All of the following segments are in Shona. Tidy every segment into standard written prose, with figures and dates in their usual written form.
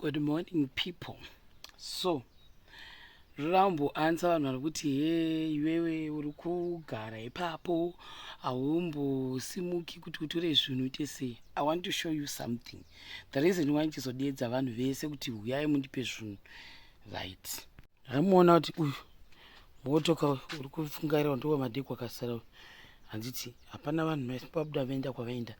Good morning people. So, rambo answer vanhu vari kuti he iwewe uri kugara ipapo haumbosimuki kuti utore zvinhu uite sei. I want to show you something. The reason why ndichizodeedza vanhu vese kuti huyai mundipe zvinhu right. Ramuona kuti uyu motoka uri kufungaira ndiwo madhiko akasara uyu handiti hapana vanhu vabuda vaenda kwavaenda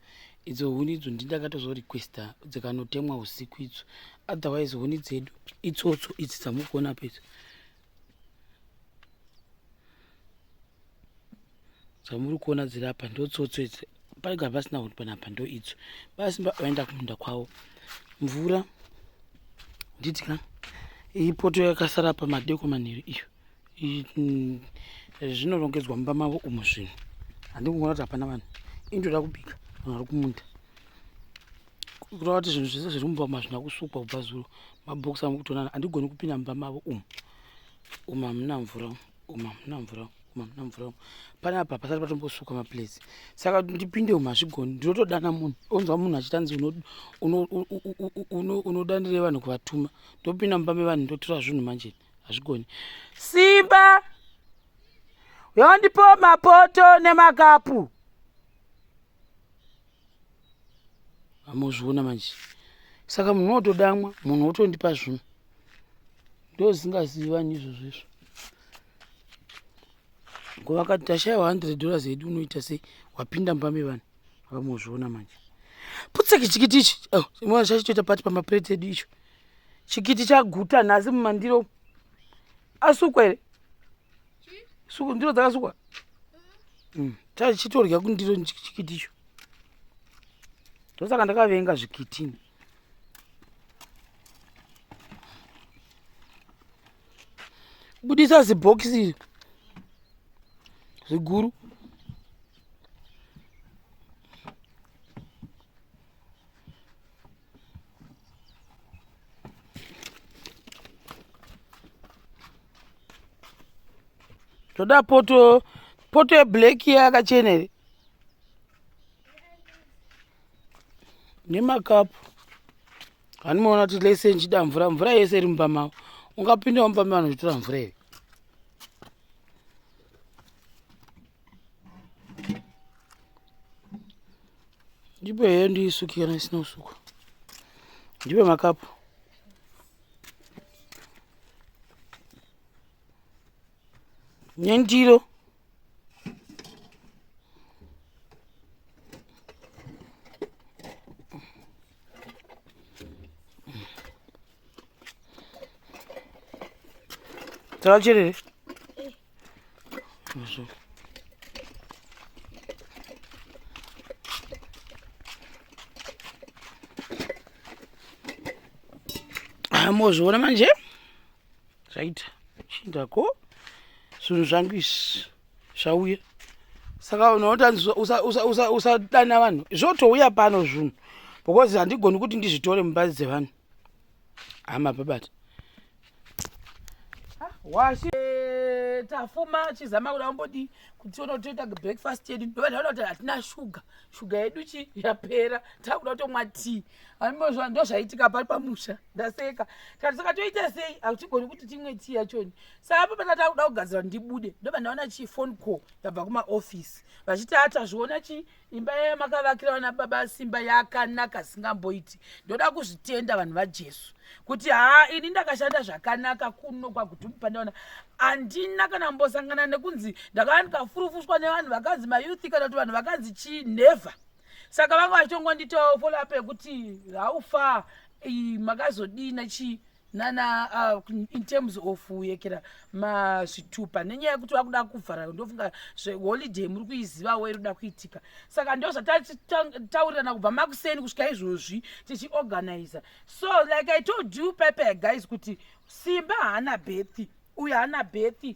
idzo huni idzo ndindakatozorequesta dzikanotemwa usiku idzo otherwise huni dzedu itsotso idzi dzamukuona apa idzo dzamuri kuona dziri apa ndotsotso idzi paigara pasina huni panapa ndo idzo basimba vaenda kumunda kwavo mvura nditi ka iyi poto yakasara pa madeko manheru iyo mm, zvinorongedzwa mumba mavo umu zvinhu handikuona kuti hapana vanhu indoda kubika vanhu vari kumunda kureva kuti zvinhu zvese zviri mumba umu hazvina kusukwa kubva zuro mabhokisi amukutonana handigoni kupinda mumba mavo umu umu hamuna mvura umu hamuna mvura umu hamuna mvura panapa pasati patombosukwa maplates saka ndipinde umu hazvigoni ndinotodana munhu onzwa munhu achitanzi unodanire vanhu kuvatuma ndopinda mumba mevanhu ndotora zvinhu manje hazvigoni simba yondipo mapoto nemakapu amozviona manje saka munhu wotodamwa munhu wotondipa zvinhu ndozingazivi vanhu izvozvo izvo ngo vakati tashaiwa 100 dollars yedu unoita sei wapinda mumba mevanhu vamozviona manje putseki chikiti ichi oh, chachitoita pati pamapureti edu icho chikiti chaguta nhasi mumandiro asukwa here suku ndiro dzakasukwa mm. chachitorya kundiro chikiti icho ndosaka ndakavenga zvikiti budisa zibhokisi iri zviguru toda poto poto yeblack iya yakachena here nemakapu hanimoona kuti lese nchida mvura mvura yese iri mumba mavo ungapinda mumba mevanhu uchitora mvura here Ndipe here ndiisuke kana isina kusukwa. Ndipe makapu. Nendiro. Taracherere. Mozviona manje zvaita chindako zvinhu zvangu izvi zvauya saka unotanzi usadana vanhu zvotouya pano zvinhu because handigoni kuti ndizvitore mumba dzevanhu hama pabata washi eh, tafuma chizama kuda kumbodii kutiona kuti toita breakfast yedu ndovanhu kuti hatina shuga shuga yedu chi yapera takuda kutomwa tea anozva ndozvaitika pari pamusha ndaseka tati saka toita sei hatigoni kuti timwe tea yachoni saka apa pata takuda kugadzira kuti ndibude ndobva ndaona chi phone call yabva kumaoffice vachiti atazviona chi Imba yamakavakira vana baba Simba yakanaka singamboiti. Ndoda kuzvitenda vanhu vaJesu kuti haa ini ndakashanda zvakanaka kuno kwaGutumbu pandaona handina kana kumbosangana nekunzi ndakava ndikafurufushwa nevanhu vakanzi mayouth kana kuti vanhu vakanzi chii never. Saka vanga vachitongonditawo follow up yekuti how far makazodii chii nana uh, in terms of yekera mazvitupa nenyaya yekuti vakuda kuvhara ndofunga zveholiday muri kuizivawo iri kuda kuitika saka ndo zvatataurirana kubva makuseni kusvika izvozvi tichiorganiza so like i told you pepe guys kuti simba haana bethi uyu haana bethi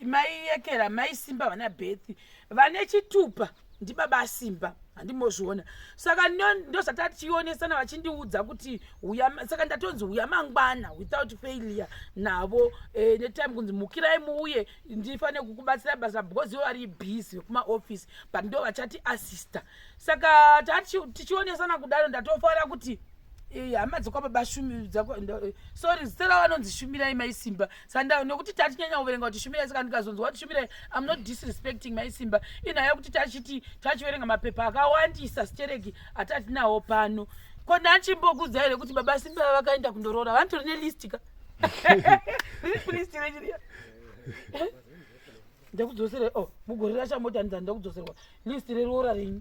mai yekera mai simba vana bethi vane chitupa ndibaba simba handimozviona saka ndozvatatichionesana vachindiudza kuti huya saka ndatonzi huya mangwana without failure navo eh, netime kunzi mukirai muuye ndifanire kukubatsirai basa because ivo vari busy vekumaoffice but ndo vachati assista saka tichionesana kudaro ndatofara kuti Eh, hama dzekwababa shumi eh, sorry zita ravo vanonzi shumirai maisimba sanda nokuti tatinyanya kuverenga kuti shumirai saka ndikazonzwa kuti shumirai im not disrespecting maisimba inhaya yekuti tachiti tachiverenga mapepa akawandisa stereki atatinawo pano ko ndachimbokuudza here kuti baba simba vakaenda kundoroora vanotori nelist ka list rechiriya ndekudzosere o oh, mugore rachambotanidza ndakudzoserwa list reroora renyu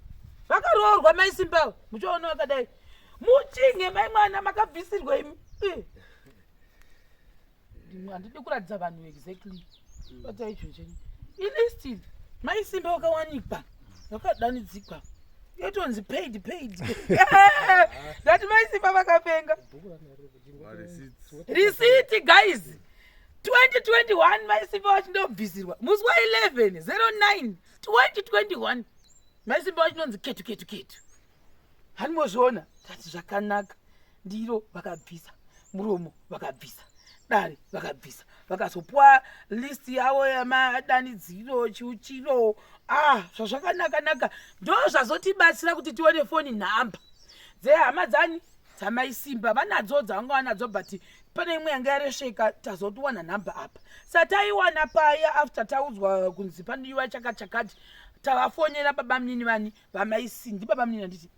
vakaroorwa mai simba muchiona vakadai muchinge mai mwana makabvisirwa imi eh. Handidi kuratidza vanhu exactly batai chinhu chenyu ilist iri mai simba vakawanikwa vakadanidzikwa yotonzi paid paid ndati mai simba vakapenga risiti guys 2021 maisimba vachindobvisirwa musi wa 11 09 2021 maisimba vachinonzi ketu ketu ketu hanimozviona tati zvakanaka ndiro vakabvisa muromo vakabvisa dare vakabvisa vakazopuwa list yavo yamadanidziro chiuchiro ah zvazvakanaka naka ndo zvazotibatsira kuti tione foni nhamba dzehama dzani dzamaisimba vanadzo dzavanga vanadzo but pane imwe yanga yaresveka tazotiwana nhamba apa sataiwana paya after taudzwa kunzi panodiwa chakati chakati tavafonera baba munini vani vamaisi ndibaba munini handiti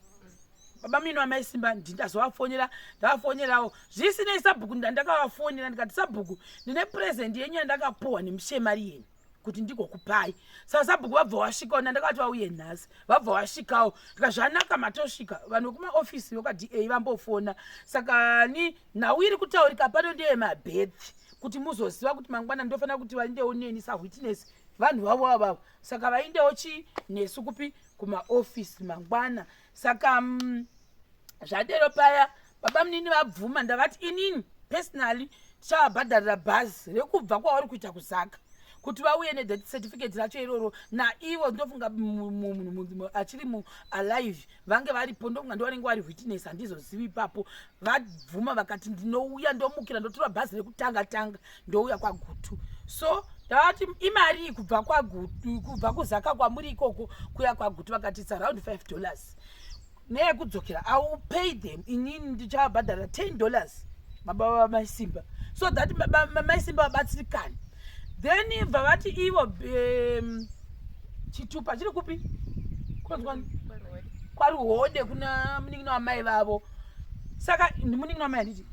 baba munini vamaisimba ndindazovafonera ndavafonerawo zvisinei sabhuku ndandakavafonera ndikati sabhuku ndine present yenyu yandakapuhwa nemushemari yenyu kuti ndigokupai saka sabhuku vabva wasvikawo ndandakavati vauye nhasi vabva wasvikawo ndika zvanaka matosvika vanhu vekumaofisi vekwaDA vambofona saka ni nhau iri kutaurika pano ndeyemabhethi kuti muzoziva kuti mangwana ndofanira kuti vaindewo neni sawitness vanhu vavo avavo saka vaindewo chi nesu kupi kumaofisi mangwana saka zvadero paya baba munini vabvuma ndavati inini personally tichavabhadharira bhazi rekubva kwavari kuita kuzaka kuti vauye nedeath certificate racho iroro naivo ndofunga munhu achiri mualive vange varipo ndofunga ndovanenge vari witness handizozivi ipapo vabvuma vakati ndinouya ndomukira ndotora bhazi rekutanga tanga ndouya kwagutu so ndavati imari kubva kwagutu kubva kuzaka kwamuri ikoko kuya kwagutu vakati its around $5 neyekudzokera i will pay them inini ndichavabhadhara $10 baba vamaisimba so that maisimba vabatsirikane then bva vati ivo chitupa chiri kupi kunonzwani kwaruhode kuna munin'ina wamai vavo saka munin'ina wamai handiti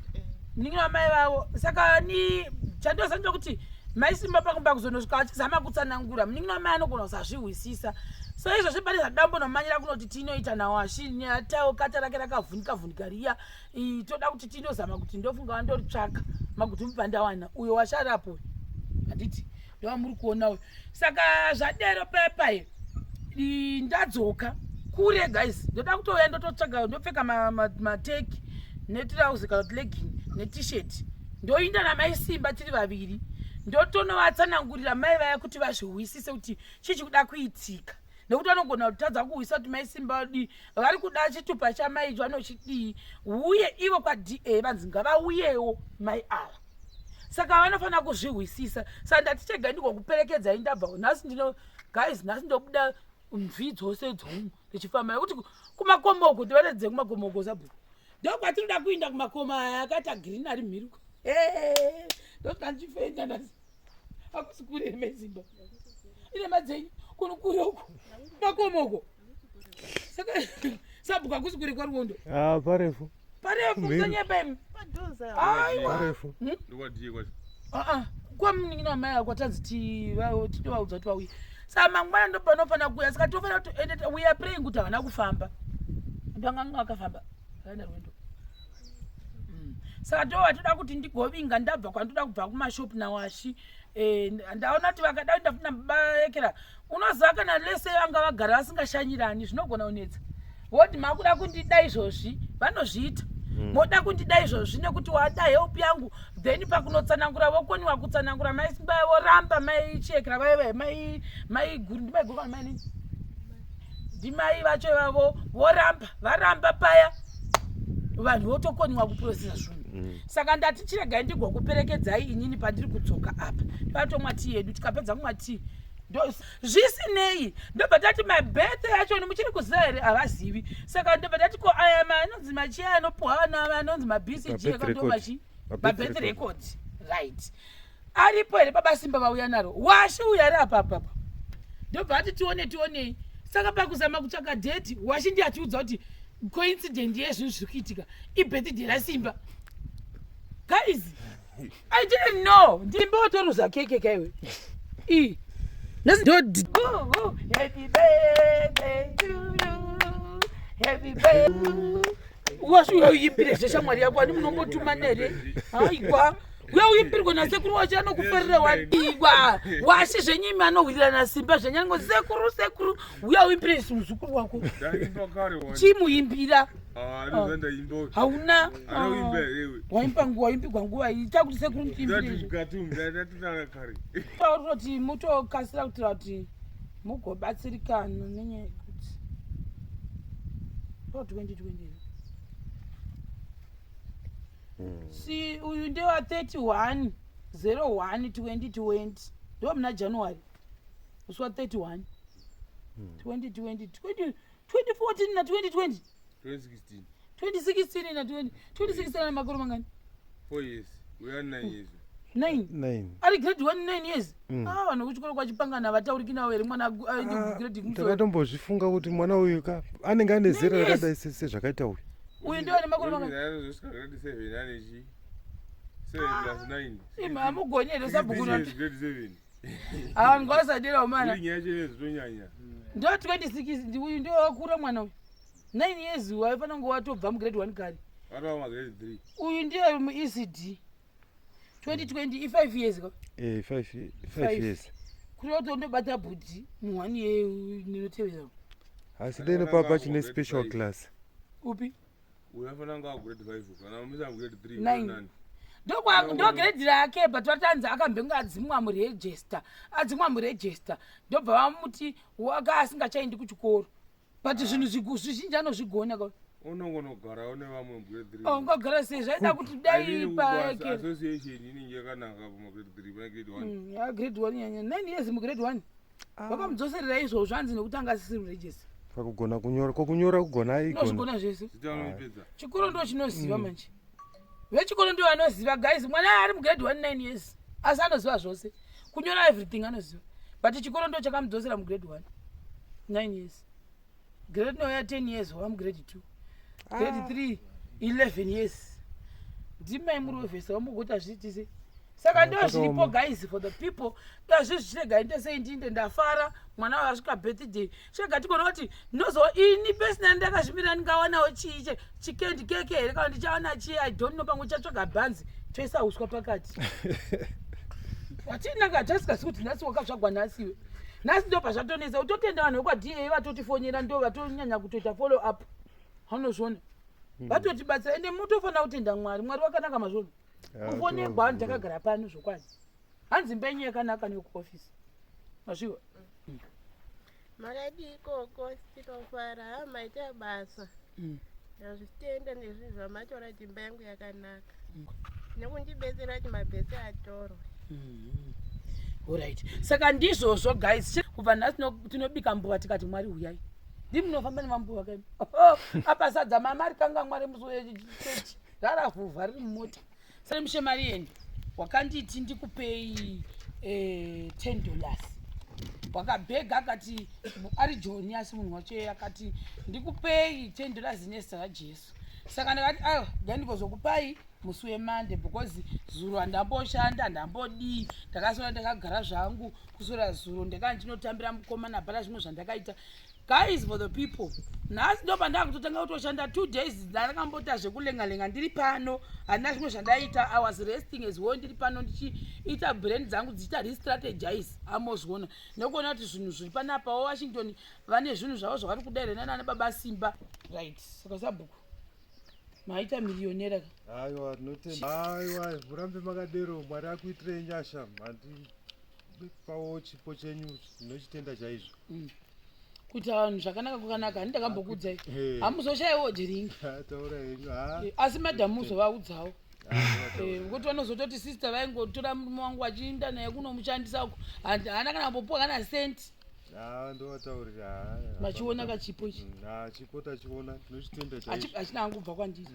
munin'ina wamai vavo saka ni chandoziva ndechekuti maisimba pakumba kuzonosvika vachizama kutsanangura munin'ina wamai anogona kusazvihwisisa so izvozvi pane zvadambonomanyira kunoti tinoita nawo ashinyatawo kata rake rakavhunika vhunika riya toda kuti tinozama kuti ndofunga vandoritsvaka maguti mupandawana uyo washarapo handiti ndovamuri kuona uyo saka zvadero pepai ndadzoka kure guys ndoda kutouya ndototsvaga ndopfeka mateki netirauzi kana kuti legging netishet ndoinda namaisimba tiri vaviri ndotonovatsanangurira mai vaya kuti vazvihwisise kuti chii chikuda kuitika nekuti vanogona kutadza kuhwisa kuti maisimba vadii vari kuda chitupa chamai icho vanochidii uye ivo kwaDA vanzi ngavauyewo mai ava saka vanofanira kuzvihwisisa saka ndati chega ndikokuperekedzai ndabva nhasi ndino guys nhasi ndobuda mvi dzose dzomu ndichifamba nekuti kumakomoko tivaratidze kumakomoko sabhuku ndokwatinoda kuinda kumakomo aya akaita green ari mhiri ndosvika ndichifenda nhasi hakusi kure mezimba inema dzenyu kuno kure uko makomoko saka sabhuku hakusi kure kwaruondo ah, parefu parefu musanyepa imi aiwa parefu hmm? ah, ah. kwamunin'ina wamai ako kwatanzi titovaudza kuti vauye saka mangwana ndopanofanira kuuya saka tofanira kuti ende we are praying kuti havana kufamba ndanganga vakafamba vakaenda rwendo Saka tova toda kuti ndigovinga ndabva kwandoda kubva kumashop nawashi eh, ndaona kuti vakada ndafuna baekera unoziva kana lese vanga vagara vasingashanyirani zvinogona kunetsa woti makuda kundida izvozvi vanozviita moda kundida izvozvi nekuti wada help yangu then pakunotsanangura vokoniwa kutsanangura mai simba voramba mai chekera vaiva mai mai guru ndimai guru kana mai nini ndimai vacho ivavo voramba varamba paya vanhu votokoniwa kuprocesa zvinhu Saka ndati chiregai ndigokuperekedzai inini pandiri kudzoka apa toatomwa tii yedu tikapedza kumwa tii. Zvisinei, ndobva tati mabirthday acho muchiri kuziva here? Havazivi. Saka ndobva tati ko aya anonzi machiya anopuhwa vana ava anonzi maBCG akandomachi mabirth record, right? Aripo here? Baba Simba vauya naro. Washi uyu ari apa apapa. Ndobva ati tione, tionei. Saka pakuzama kutsvaka date, Washi ndiye atiudza kuti coincident yezvinhu zviri kuitika, ibirthday raSimba. Guys, I didn't know. Ndimbotoruza keke kaiwe i happy birthday to you, happy birthday. Washi, uya uyimbire zveshamwari yako. Ani munombotumana here? Haikwa, uya uyimbirwe nasekuru wacho, anokufarira wadiwa. Washi zvenyimi anowirirana Simba zvenyango. Sekuru, sekuru, uya uyimbire muzukuru wako. Chimuimbira. Hauna waimba nguva, waimbigwa nguva ita kuti sekuru mutiimbire. Pauroti mutokasira kuitira kuti mugobatsirikana nenyaya yekuti o 2020. Si uyu ndewa 31 01 2020, ndo muna January, musi wa 31 2020, 2014 na 2020. 2016. 2016 na 20 2016. Ane makore mangani? 4 years, uya 9 years. 9. 9. Ari grade 1, 9 years. Ah, vanhu kuchikoro kwachipangana vatauriki navo here? Mwana aende grade kumusoro. Takatombozvifunga kuti mwana uyu ka anenge ane zera Nine years. rakadai sezvakaita uyu. Uyu ndio ane makore mangani? Anozosvika grade 7 anechi 7 plus 9. Imi hamugoni here sabhuku? Grade 7. Ava ngwasadera umana. Uri nyaya yacho inezvitonyanya. Ndo 26 uyu, ndio wakura mwana uyu. 9 years waifanira kunge watobva mugrade 1 kare. Atova magrade 3. Uyu ndiye muECD 2020, i5 years ka. 5. Five. Years. Kureva kuti ondobata bhudhi mu1 year inotevera. Asi deno papa chine special class. Upi? Uyu afanira kunge agrade 5 kana mumisa grade 3. Nine. Ndo grade rake, but vatanzi akambenge adzimwa muregister, adzimwa muregister, ndobva vamuti waka asingachaendi kuchikoro, but zvinhu zvizhinji anozvigona ka. Unongonogarawo nevamwe mugrade 3. Oh, ungagara sei? Zvaida kuti dai pake Association inenge yakanaka pamagrade 3 pana grade 1. Ya grade 1 nyanya 9 years mugrade 1, vakamudzoserera izvozvo, hanzi nekuti anga asisiri muregister. Pakugona kunyora, kokunyora kugona aigona. Unozvigona zvese. Zita unoipedza. Chikoro ndo chinoziva manje, vechikoro ndo vanoziva. Guys, mwana ari mugrade 1, 9 years, asi anoziva zvose, kunyora, everything anoziva, but chikoro ndo chakamudzosera mugrade 1, 9 years. Grade noya 10 years wava mugrade 2, grade 3 11 years. Ndimai muri wevhesa vamugoti hazviitise. Saka ndo zviripo. Zvakaoma. Guys, for the people, dazvi zvichirega inde sei ndinde ndafara mwana wayo asvika birthday. Chega tigona kuti ndinozo ini personally ndakazvimirira, ndingawanawo chii chikendi keke here kana ndichawana chii? I don't know. Pamwe chatsvaga bhanzi, toisa uswa pakati. Hatinanga tasikasi kuti nhasi wakatsvagwa nhasiwe, nhasi ndo pazvatonetsa. Utotenda vanhu vekwaDA vatotifonyera, ndo vatonyanya kutoita follow up. Haunozviona vatotibatsira, ende mutofanira kutenda Mwari. Mwari wakanaka, mazvona. Kufonegwa vanhu takagara pano zvokwadi, hanzi mbenyu yakanaka nekuofisi, mazviwa. Makadii ikoko? Tinofara. Ha, maita basa. Ndazvitenda nezvinhu zvamatora kuti imba yangu yakanaka nekundibetsera kuti mabhesi atorwe. Alright, saka ndizvozvo guys. Kubva nhasi tinobika mbuva, tikati Mwari huyai. Ndimunofamba nemambuva kai apa sadza mama rikanga Mwari musi wechechi raravhuvha riri mumota. Saka mushemariyeni wakanditi ndikupei $10, wakabhega akati ari Joni, asi munhu wacho akati ndikupei $10 nezita raJesu. Saka ndakati aiwa, ngandigozokupai musi weMonday, because zuro handamboshanda, handambodii, ndakaswera ndakagara zvangu kuswera zuro, ndakanga ndinotambira mukomana hapana zvimwe zvandakaita. Guys, for the people, nhasi ndo pandakutotanga kutoshanda. 2 days ndakambota zvekulenga-lenga ndiri pano, handina zvimwe zvandaita. I was resting as well, ndiri pano ndichiita brand dzangu dzichiita restrategize. Amozviona nekuona kuti zvinhu zviri panapa. Washington vane zvinhu zvavo zvavari kudaira nana baba Simba, right? Saka sabhuku, maita millionaire ka. Aiwa, tinotenda. Aiwa, murambe makadero. Mwari akuitirei nyasha. Mandipawo chipo chenyu, ndinochitenda chaizvo. Kuita vanhu zvakanaka kwakanaka, handi ndakambokuudzai? Eh. Hamuzoshayiwo dhiringi. Taura henyu ha. Asi madhamu uzovaudzawo. Eh, ngokuti vanozototi sister vaingotora murume wangu vachiinda naye kunomushandisa uko haana kana kumbopuwa kana senti. Ah, ndovataurira Machiona kachipo ichi? Chipo tachiona, tinochitenda chaizvo. Hachina hangu kubva kwandiri.